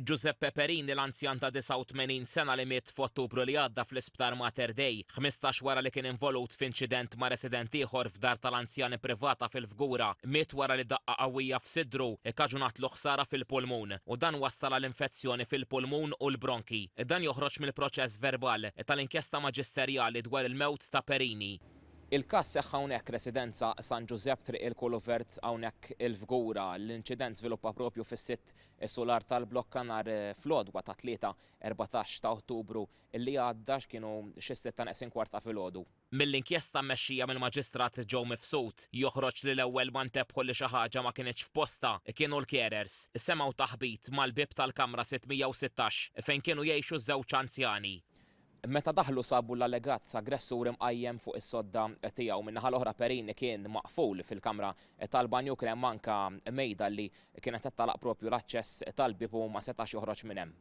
Giuseppe Perini, l-anzjan ta' 89 sena li miet f'Ottubru li għadda fl-Isptar Mater Dei, 15 wara li kien involut f'inċident ma' resident ieħor f'dar tal-anzjani privata fil-Fgura, miet wara li daqqa qawwija f'sidru kkaġunatlu ħsara fil-pulmun u dan wassal għal infezzjoni fil-pulmun u l-bronki. Dan joħroġ mill-proċess verbal tal-inkjesta maġisterjali dwar il-mewt ta' Perini. Il-każ seħħ hawnhekk residenza San Ġużepp, Triq il-Kuluvert hawnhekk il-Fgura. L-inċident żviluppa propju fis-sitt sular tal-blokka nhar fl-għodwa tat-Tlieta 14 ta' Ottubru li għadda x'kienu xi s-sitta neqsin kwart ta' filgħodu. Mill-inkjesta mmexxija mill-Maġistrat Joe Mifsud joħroġ li l-ewwel ma ntebħu li xi ħaġa ma kinitx f'postha kienu l-carers. Semgħu taħbit mal-bieb tal-kamra 616 fejn kienu jgħixu żewġ anzjani. Meta daħlu sabu l-allegat aggressur imqajjem fuq is-sodda tiegħu. Min-naħa l-oħra Perini kien maqful fil-kamra tal-banju, kien hemm anke mejda li kienet qed tagħlaq propju l-aċċess tal-bieb u ma setax joħroġ minn hemm.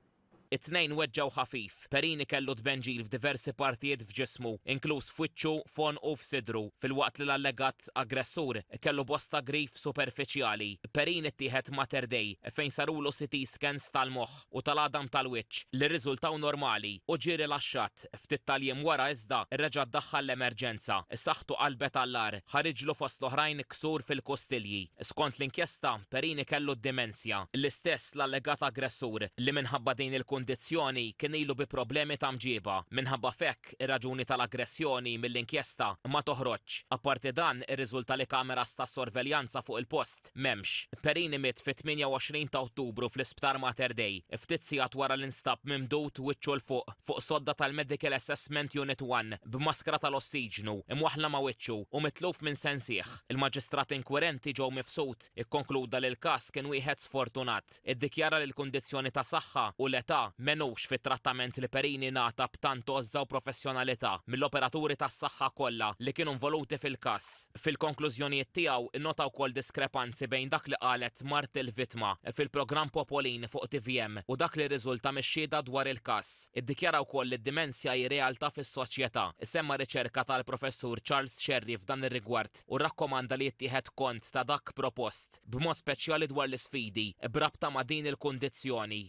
It-tnejn weġġgħu ħafif. Perini kellu tbenġil f'diversi partijiet f'ġismu, inkluż f'wiċċu, f'għonqu u f'sidru, filwaqt li l-allegat aggressur kellu bosta grif superfiċjali. Perini ttieħed Mater Dei fejn sarulu CT scans tal-moħħ. u tal-għadam tal-wiċċ li rriżultaw normali u ġie rilaxxat. Ftit tal-jiem wara iżda reġa' ddaħħal l-emerġenza. Saħħtu qalbet għall-agħar, ħariġlu fost l-oħrajn ksur fil-kustilji. Skont l-inkjesta, Perini kellu d-dimensja. L-istess l-allegat aggressur, li minħabba din il-kundizzjoni kien ilu bi problemi ta' mġieba. Minħabba f'hekk, ir-raġuni tal-aggressjoni mill-inkjesta ma toħroġx. Apparti dan, irriżulta li kameras ta' sorveljanza fuq il-post m'hemmx. Perini miet fit-28 ta' Ottubru fl-Isptar Mater Dei, ftit sigħat wara li nstab mimdud wiċċu 'l fuq fuq sodda tal-Medical Assessment Unit One b'maskra tal-ossiġnu imwaħħla ma' wiċċu u mitluf minn sensih. Il-Maġistrat inkwirenti Joe Mifsud ikkonkluda li l-każ kien wieħed sfortunat. Iddikjara li l-kundizzjoni ta' saħħa u l-età m'għenux fit-trattament li Perini ngħata b'tant għożża u professjonalità mill-operaturi tas-saħħa kollha li kienu involuti fil-każ. Fil-konklużjonijiet tiegħu nnota wkoll diskrepanzi bejn dak li qalet mart il-vittma fil-programm Popolin fuq tvm u dak li rriżulta mix-xhieda dwar il-każ. Iddikjara wkoll li d-dimensja hi realtà fis-soċjetà. Semma riċerka tal-Professur Charles Scerri f'dan ir-rigward u rrakkomanda li jittieħed kont ta' dak propost. b'mod speċjali dwar l-isfidi b'rabta ma' din il-kundizzjoni.